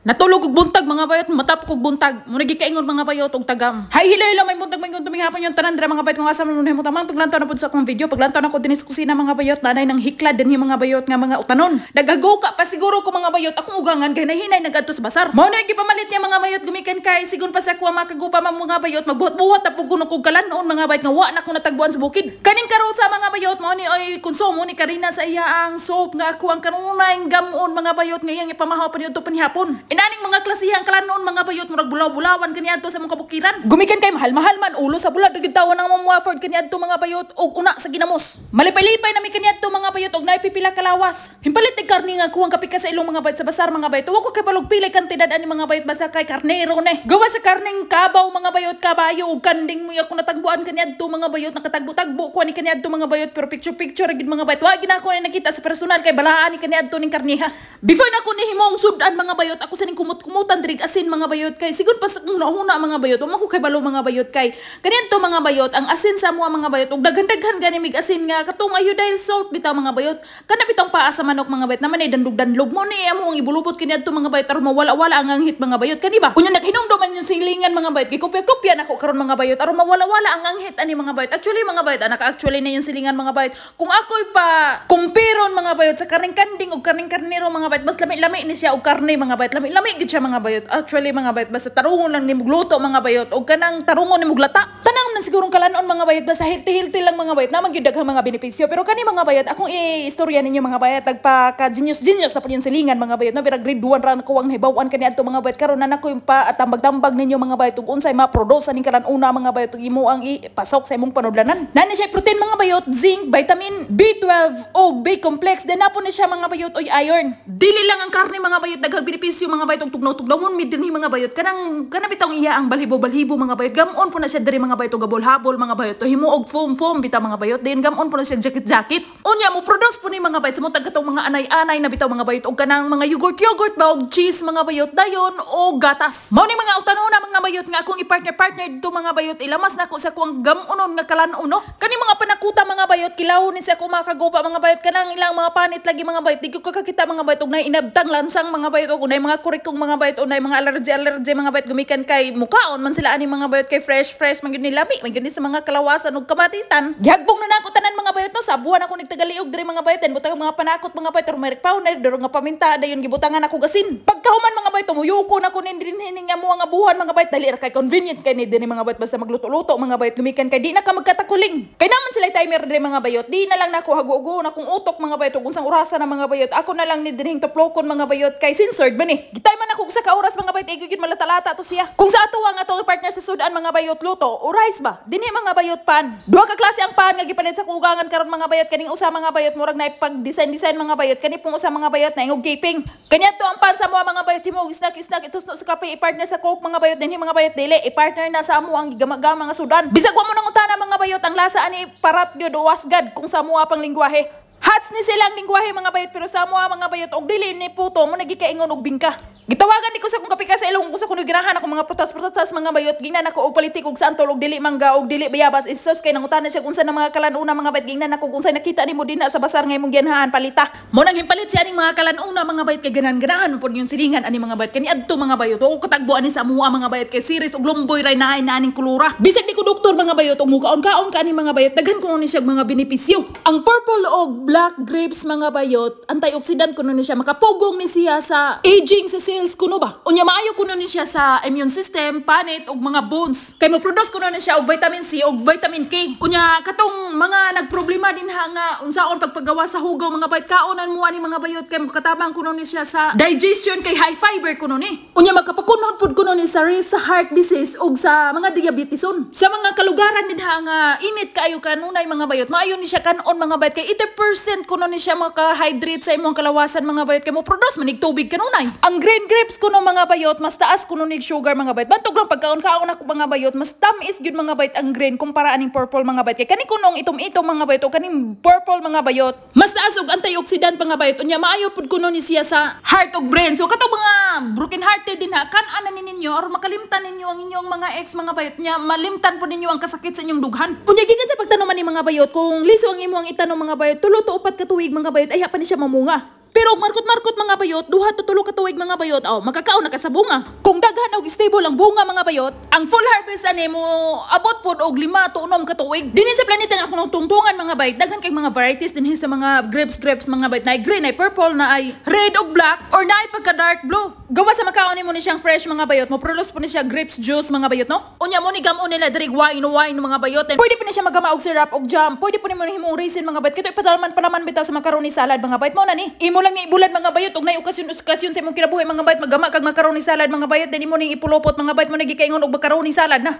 Natulog og buntag, mga bayot, matapok og buntag. Muna gikaingon, mga bayot, og tagam. Hi, hello, hello, may buntag, may gunto, may hapon yung tanan dira, mga bayot, kung asa man mo tamang paglantaw na pud sa akong video. Paglantaw na ko dinhi sa kusina, mga bayot, nanay ng hiklad dinhi, mga bayot, nga mga utanon. Nagago ka pa siguro ko, mga bayot, akong ugangan kay nahinay nagadto sa basar. Mao na gipamalit niya, mga bayot, gumikan kay sigon pa sa kuha makagupa mga bayot, magbuhat-buhat na pug kuno kog kalanon, mga bayot, nga wa na ko natagbuan sa bukid. Kaning karon sa mga bayot, mao ni ay konsumo ni Karina sa iya ang soap nga ako ang kanunay gamon, mga bayot, nga iyang ipamahaw pa niyo panihapon. Inaning mga klasihang kalanon, mga bayot, murag bulaw-bulawan kaniadto sa mga kabukiran. Gumikan kay mahal-mahal man ulo sa bulad gyud tawa ng Wafford kaniadto, mga bayot, og una sa ginamos. Malipay-lipay na mi kaniadto, mga bayot, og naipipila kalawas. Himpalit og karne nga kuwang kapika sa ilong, mga bayot, sa basar, mga bayot. Wa ko kay balog pilay kantidad ani, mga bayot, basta kay karnero ne. Gawa sa karneng kabaw, mga bayot, kabayo ug kanding mo ako natagbuan kaniadto, mga bayot. Nakatagbo-tagbo ko ani kaniadto, mga bayot, pero picture-picture gid, mga bayot. Wa gid ako ni nakita sa personal kay balaan ni kaniadto ning karniha. Before na ko nihimong sudan, mga bayot, ako sa ning kumot-kumutan diri asin, mga bayot, kay sigon pa sa huna mga bayot, wa man ko kay balo, mga bayot, kay kaniadto, mga bayot, ang asin sa amoa, mga bayot, ug daghan-daghan gani mig asin nga katong iodized salt bitaw, mga bayot, kana bitong paa sa manok, mga bayot, naman ay dandog-dandog mo ni amo ang ibulubot kaniadto, mga bayot, aron mawala-wala ang anghit, mga bayot, kani ba. Unya naghinumdum man yung silingan, mga bayot, gikopya-kopya nako karon, mga bayot, aron mawala-wala ang anghit ani, mga bayot. Actually, mga bayot, anak, actually na yung silingan, mga bayot, kung ako'y pa kumpiron, mga bayot, sa karning kanding ug karning karnero, mga bayot, mas lami-lami ni siya og karne, mga bayot. Lami-lami gid siya, mga bayot. Actually, mga bayot, basta tarungon lang nimog luto, mga bayot, og kanang tarungon nimog lata. Tanang man sigurong kalanon, mga bayot, basta healthy-healthy lang, mga bayot, naman gyud daghang mga benepisyo. Pero kani, mga bayot, akong i-istorya ninyo, mga bayot, tagpa ka genius genius na po yung silingan, mga bayot, no, pero grade 1 ra ko ang hibaw-an kani adto, mga bayot. Karon na nako yung pa tambag-tambag ninyo, mga bayot, ug unsay ma-produce aning kalan-una, mga bayot, ug imo ang ipasok sa imong panudlanan. Nani siya protein, mga bayot, zinc, vitamin B12 ug B complex. Then napo ni siya, mga bayot, oy iron. Dili lang ang karne, mga bayot, daghang benepisyo, mga bayot, ug tugnaw-tugnawon mi dinhi, mga bayot, kanang kanang bitawng iya ang balhibo-balhibo, mga bayot, gamon po na siya diri, mga bayot, ug habol-habol, mga bayot, to himo og foam foam bitaw, mga bayot. Then gamon po na siya jacket-jacket. Unya mo produce po ni, mga bayot, sa mo katong mga anay-anay na bitaw, mga bayot, ug kanang mga yogurt-yogurt ba og cheese, mga bayot, dayon og gatas. Mao ni mga utanona, mga bayot, nga akong i-partner-partner dito, mga bayot. Ilamas nako sa kuang gamonon nga kalanon no. Kani mga panakuta, mga bayot, kilawon ni sa ako mga kagupa, mga bayot, kanang ilang mga panit lagi, mga bayot, di ko kakakita, mga bayot, og nay inabtang lansang, mga bayot, og nay mga kurikong, mga bayot, og nay mga allergy allergy, mga bayot, gumikan kay mukaon man sila ani, mga bayot, kay fresh fresh man gyud ni, lami man gyud ni sa mga kalawasan ug kamatitan. Gihagbong na nako tanan, mga bayot, no. Sabuhan ako nagtagaliog diri, mga bayot, butang mga panakot, mga bayot, turmeric powder duro nga paminta, dayon gibutangan ako gasin. Pagkahuman, mga bayot, tumuyuko na ko nin dinhi nga mo nga buhan, mga bayot. Dali ra kay, convenient kay ni dinhi, mga bayot, basta magluto-luto, mga bayot, gumikan kay di na ka magkatakuling. Kay naman sila timer diri, mga bayot, di na lang nako hago-ago na kung utok, mga bayot, ug unsang orasa na, mga bayot. Ako na lang ni dinhing tuplokon, mga bayot, kay censored man ni. Gitay man ako sa ka oras, mga bayot, igig malatalata to siya. Kung sa ato ang atong partner sa sudan, mga bayot, luto o rice ba, dinhi, mga bayot, pan. Duha ka klase ang pan nga gipalit sa kugangan karon, mga bayot. Kaning usa, mga bayot, murag na ipag design design, mga bayot. Kani pong usa, mga bayot, na ingog gaping. Kanya to ang pan sa mo, mga bayot, himo og snack snack, itusno sa kape, i-partner sa Coke, mga bayot. Dinhi, mga bayot, dili i-partner na sa amo ang gigama-gama nga sudan. Bisag wa mo nang utana, mga bayot, ang lasa ani parat gyud o wasgad kung sa mua pang lingwahe. Hats ni silang lingwahe, mga bayot, pero sa mua, mga bayot, og dili ni puto mo nagikaingon og bingka. Gitawagan ni ko sa kong kapika sa ilong kung sa kuno ginahan ako mga prutas-prutas, mga bayot. Gingnan ako og palitik og santol og dili mangga og dili bayabas. Isos kay nangutana siya kung unsa na mga kalanuna, mga bayot. Gingnan ako kung unsay nakita nimo dinha sa basar nga imong gianhaan, palita. Mo nang himpalit siya aning mga kalanuna, mga bayot, kay ganahan-ganahan mo pod yung silingan ani, mga bayot. Kani adto, mga bayot, o katagbo ani sa amuha, mga bayot, kay series og lumboy ray naay na aning kulura. Bisag di ko doktor, mga bayot, og mukaon-kaon ka ani, mga bayot, daghan kuno ni siya mga benepisyo. Ang purple og black grapes, mga bayot, antioxidant kuno ni siya, makapugong ni siya sa aging sa cells kuno ba. Unya maayo kuno ni siya sa immune system, panit ug mga bones. Kay mo-produce kuno ni siya og vitamin C ug vitamin K. Unya katong mga nagproblema din ha nga unsaon pagpagawa sa hugaw, mga bayot, kaonan mo ani, mga bayot, kay makatabang kuno ni siya sa digestion kay high fiber kuno ni. Unya makapakunhod pud kuno ni sa risk sa heart disease ug sa mga diabeteson. Sa mga kalugaran din ha nga init kaayo kanunay, mga bayot, maayo ni siya kanon, mga bayot, kay 80% kuno ni siya maka-hydrate sa imong kalawasan, mga bayot, kay mo produce manig tubig kanunay. Ang green grapes kuno, mga bayot, mas taas kuno ni sugar, mga bayot. Bantog lang pagkaon kaon ako, mga bayot, mas tamis gyud, mga bayot, ang green kumpara aning purple, mga bayot. Kay kani kunong itom-itom, mga bayot, o kaning purple, mga bayot, mas taas og antioxidant, mga bayot. Unya maayo pud kuno ni siya sa heart ug brain. So katong mga broken hearted din ha, kan-ana ni ninyo or makalimtan ninyo ang inyong mga ex, mga bayot, nya malimtan po ninyo ang kasakit sa inyong dughan. Unya gikan sa pagtanom ni, mga bayot, kung liso ang imong itanom, mga bayot, 3 to 4 ka tuig, mga bayot, ay pa ni siya mamunga. Pero og markot-markot, mga bayot, 2 to 3 ka tuig, mga bayot, oh, makakaon na ka sa bunga. Kung daghan og stable ang bunga, mga bayot, ang full harvest ani mo abot pod og 5 to 6 ka tuig. Dinhi sa planeta nga akong tungtungan, mga bayot, daghan kay mga varieties dinhi sa mga grapes grapes, mga bayot, na green, na purple, na ay red og black or na ay pagka dark blue. Gawa sa makaon nimo ni siyang fresh, mga bayot, mo produce po ni siya grapes juice, mga bayot, no? Unya mo ni gam-on nila diri wine wine, mga bayot. And pwede po ni siya magama og syrup og jam. Pwede po nimo himong raisin, mga bayot. Kito ipadaman palaman bitaw sa macaroni salad, mga bayot, mo na ni. Imo lang ni ibulad, mga bayot, og nay okasyon okasyon sa imong kinabuhi, mga bayot, magama kag macaroni salad, mga bayot, then imo ning ipulupot, mga bayot, mo nagikaingon og macaroni salad na.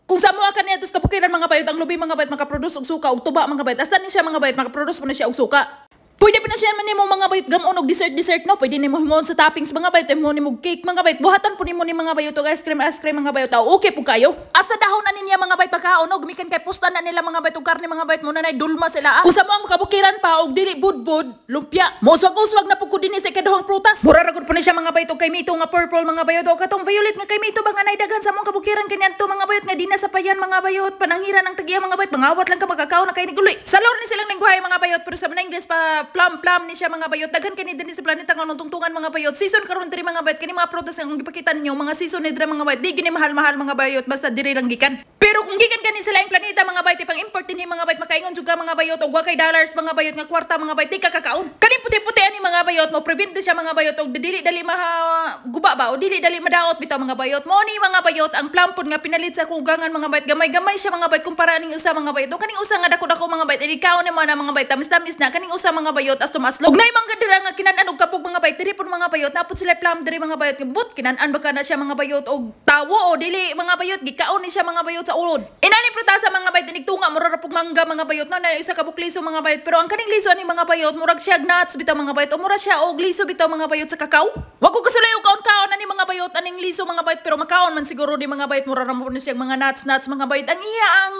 Kung sa mo ka niya sa kabukiran, mga bayot, ang lubi, mga bayot, makaproduce og suka og tuba, mga bayot. Hasta ni siya, mga bayot, makaproduce po na siya og suka. Pwede pa na siya man nimo, mga bayot, gamon og dessert dessert, no. Pwede nimo himuon sa toppings, mga bayot, himo nimo cake, mga bayot. Buhatan po nimo ni, mga bayot, og ice cream, mga bayot. Aw, okay po kayo. Hasta dahon ani niya, mga bayot, pagkaon, no. Gumikan kay pusta na nila, mga bayot, og karne, mga bayot, mo na nay dulma sila. Ah. Kung sa mo ang kabukiran pa og dili budbud, lumpia. Moswag-uswag na pud ko dinhi sa ikaduhang prutas. Mura ra gud po ni siya, mga bayot, og kaymito nga purple, mga bayot, og katong violet nga kaymito ba nga nay daghan sa mong kabukiran kaniadto, mga bayot, nga di na sa payan, mga bayot, pananghiran ang tagiya, mga bayot, mangawat lang ka makakaon na kay ni guli. Sa lor ni silang lengguwahe, mga bayot, pero sa mga English pa plum plum ni siya, mga bayot. Daghan kini dinhi sa planeta nga tungtungan, mga bayot. Season karon diri, mga bayot, kini mga prutas nga gipakita ninyo, mga season ni diri, mga bayot. Di gini mahal-mahal, mga bayot, basta diri lang gikan. Pero kung gikan gani sa laing planeta, mga bayot, ipang import dinhi, mga bayot, makaingon jud ka, mga bayot, og wa kay dollars, mga bayot, nga kwarta, mga bayot, di ka kakaon. Kaning puti-puti ani, mga bayot, mo prevent siya, mga bayot, og dili dali maha guba ba o dili dali madaot bitaw, mga bayot. Mo ni, mga bayot, ang plum pod nga pinalit sa kugangan, mga bayot, gamay-gamay siya, mga bayot, kumpara aning usa, mga bayot. O kaning usa nga dako-dako, mga bayot, ikaw ni mo na, mga bayot, tamis-tamis na. Kaning usa, mga bayot, asto maslog. Ug nay mangga dira nga kinan-an og kabog, mga bayot, diri pud, mga bayot, napod sila plum diri, mga bayot, but kinan-an ba kana siya, mga bayot, og tawo o dili, mga bayot, gikaon ni siya, mga bayot, sa ulod. Inani prutasa, mga bayot, inigtunga mura ra pug mangga, mga bayot, no, na isa ka liso, mga bayot, pero ang kaning liso ani, mga bayot, murag siya nuts bitaw, mga bayot, o mura siya og liso bitaw, mga bayot, sa kakao. Wa ko kasulay og kaon-kaon ani, mga bayot, aning liso, mga bayot, pero makaon man siguro ni, mga bayot, mura ra mo ni siya mga nuts nuts, mga bayot. Ang iya ang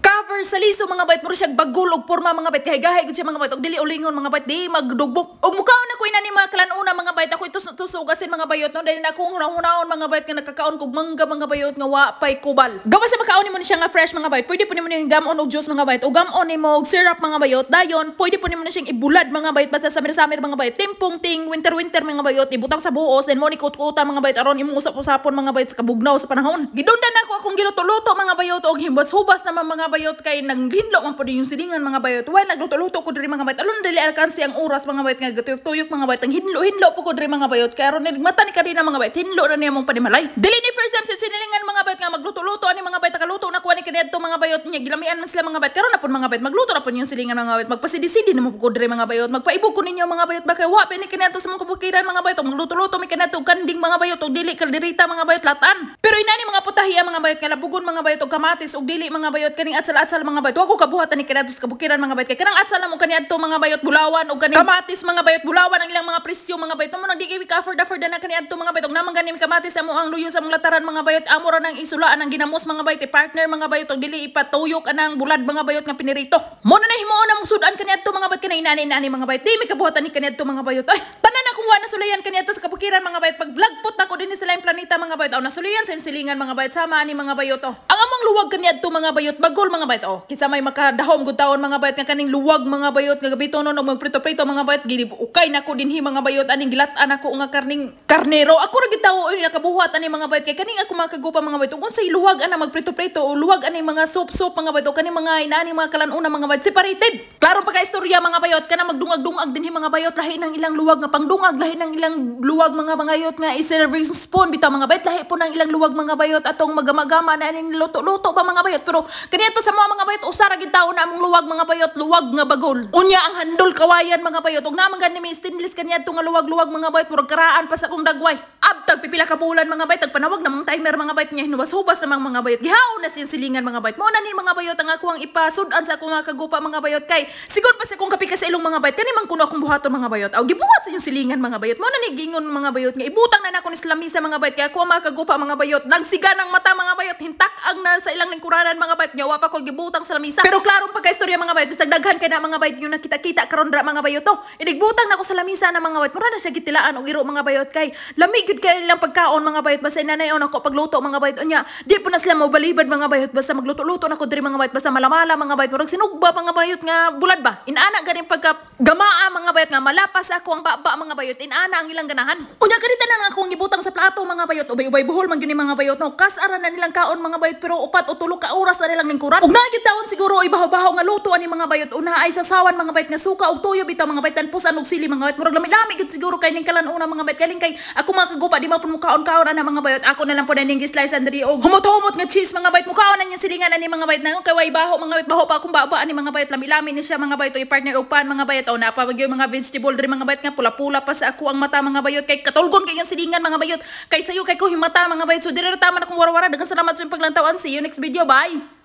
cover sa liso, mga bayot, mura siya bagol og porma, mga bayot, gahi-gahi gud siya, mga bayot, og dili ulingon, mga bayot, di magdugbok. Og mukaon ako inani mga kalanuna, mga bayot, ako itus-tusog asin, mga bayot, no, dahil na akong hunahunaon, mga bayot, nga nakakaon kog mangga, mga bayot, nga wa pay kubal. Gawas sa makaon nimo ni siya nga fresh, mga bayot, pwede po nimo ning gamon og juice, mga bayot, o gamon nimo og syrup, mga bayot. Dayon pwede po nimo na siyang ibulad, mga bayot, basta samir-samir, mga bayot, timpong ting winter winter, mga bayot, ibutang sa buos, then mo ni kut-kuta, mga bayot, aron imong usap-usapon, mga bayot, sa kabugnaw sa panahon. Gidundan ako akong giluto-luto, mga bayot, og himbas-hubas naman, mga bayot, kay nanghinlo man pud yung silingan, mga bayot. While nagluto-luto ko diri, mga bayot, alon dili alkansi ang oras, mga bayot, nga gatuyok-tuyok, mga bayot, ang hinlo-hinlo po ko diri, mga bayot, kay aron mata ni Karina, mga bayot, hinlo na niya mong panimalay. Dili ni first time sa sinilingan, mga bayot, nga magluto-luto ani, mga bayot. Nakaluto na ko ani kaniadto, mga bayot, nya gilamian man sila, mga bayot. Karon na pud, mga bayot, magluto na pud yung silingan, mga bayot, magpasidi-sidi na mo ko diri, mga bayot, magpaibog ko ninyo, mga bayot, baka wa pa ni kaniadto sa mga kabukiran, mga bayot, og magluto-luto mi kaniadto kanding, mga bayot, og dili kaldereta, mga bayot, latan. Pero inani mga putahiya, mga bayot, nga labugon, mga bayot, og kamatis og dili, mga bayot, kaning atsal-atsal, mga bayot, wa ko kabuhatan ni kaniadto sa kabukiran, mga bayot, kay kanang atsal na mo kaniadto, mga bayot, bulawan, og kaning kamatis, mga bayot, bulawan ang ilang mga presyo, mga bayot. Mo nang di ka afford afford na kaniadto, mga bayot. Og naman gani kamatis amo ang luyo sa mong lataran, mga bayot, amo ra nang isulaan ang ginamos, mga bayot, i-partner, mga bayot, og dili ipatuyok anang bulad, mga bayot, nga pinirito. Mo na nahimuon among sudan kaniadto, mga bayot, kanay inani inani, mga bayot, di mi kabuhatan ni kaniadto, mga bayot. Ay, tanan akong wa nasulayan kaniadto sa kabukiran, mga bayot, paglagpot nako dinhi sa laing planeta, mga bayot, aw nasulayan sa silingan, mga bayot, sama ani, mga bayot, oh. Ang among luwag kaniadto, mga bayot, bagol, mga bayot, oh. Kinsa may makadahom gud taon, mga bayot, nga kaning luwag, mga bayot, nga gabito no og magprito-prito, mga bayot, gili ukay nako dinhi, mga bayot, aning gilat-an ako nga karning karnero. Ako ra gid tawo oy nakabuhat ani, mga bayot, kay kaning ako mga kagupa, mga bayot, ug unsay luwag ana magprito-prito o luwag ani mga soup-soup, mga bayot, o kaning mga inaani mga kalanuna, mga bayot, separated. Klaro pa ka istorya, mga bayot, kana magdungag-dungag dinhi, mga bayot, lahi ng ilang luwag nga pangdungag, lahi ng ilang luwag, mga bayot, nga i-serving spoon bitaw, mga bayot, lahi po ng ilang luwag, mga bayot, atong magamagama na aning luto-luto ba, mga bayot. Pero kaniadto sa mga bayot, usa ra gid tawo na among luwag, mga bayot, luwag nga bagol. Unya ang handol kawayan, mga bayot, ug naman gani may stainless kaniadto nga luwag-luwag, mga bayot, murag karaan pa sa akong dagway. Abtag pipila ka bulan, mga bayot, panawag namang timer, mga bayot, niya hinuwas-hubas namang, mga bayot. Gihaon na siyang silingan, mga bayot. Mao na ni, mga bayot, ang ako ang ipasud-an sa akong mga kagupa, mga bayot, kay siguro pa sa akong kape ka sa ilong, mga bayot, kani man kuno akong buhaton, mga bayot. Aw gibuhat sa inyong silingan, mga bayot. Mao na ni gingon, mga bayot, nga ibutang na nako ni sa lamisa, mga bayot, kay ako ang mga kagupa, mga bayot, nagsiga ng mata, mga bayot, hintak ang na sa ilang lingkuranan, mga bayot, nya wa pa ko gibutang sa lamisa. Pero klarong pagka-istorya, mga bayot, bisag daghan kay na, mga bayot, yung nakita-kita karon ra, mga bayot, to. Inigbutang nako sa lamisa na, mga bayot, mura na siya gitilaan og iro, mga bayot, kay lami gyud. Gid kay ilang pagkaon, mga bayot, basta inanayon ako pagluto, mga bayot. Unya di po na sila mobalibad, mga bayot, basta magluto-luto na ko diri, mga bayot, basta malamala, mga bayot, murag sinugba, mga bayot, nga bulad ba, inana ganing pagka gamaa, mga bayot, nga malapas ako ang baba, mga bayot, inana ang ilang ganahan. Unya kani tanan nga akong gibutang sa plato, mga bayot, ubay-ubay buhol man gyud ni, mga bayot, no. Kas-ara na nilang kaon, mga bayot, pero 4 o 3 ka oras na nilang lingkuran. Ug naa gyud taon siguro ay baho-baho nga luto ani, mga bayot. Una ay sasawan, mga bayot, nga suka og tuyo bitaw, mga bayot, tanpusan og sili, mga bayot. Murag lami-lami gyud siguro kay ning kalan-una, mga bayot. Galing kay ako mga kagupa di man pud mo kaon-kaon ana, mga bayot. Ako na lang po na ning slice diri og humot-humot nga cheese, mga bayot. Mukaon na niya silingan ani, mga bayot, na kay way baho, mga bayot, baho pa akong baba ani, mga bayot. Lami-lami ni siya, mga bayot, o i-partner og pan, mga bayot. O naa pa gyud mga vegetable diri, mga bayot, nga pula-pula pa sa ako ang mata, mga bayot, kay katulgon kay yung silingan, mga bayot, kay sayo kay ko himata, mga bayot. So diri ra taman akong warawara. Daghang salamat sa inyong paglantawan. See you next video. Bye.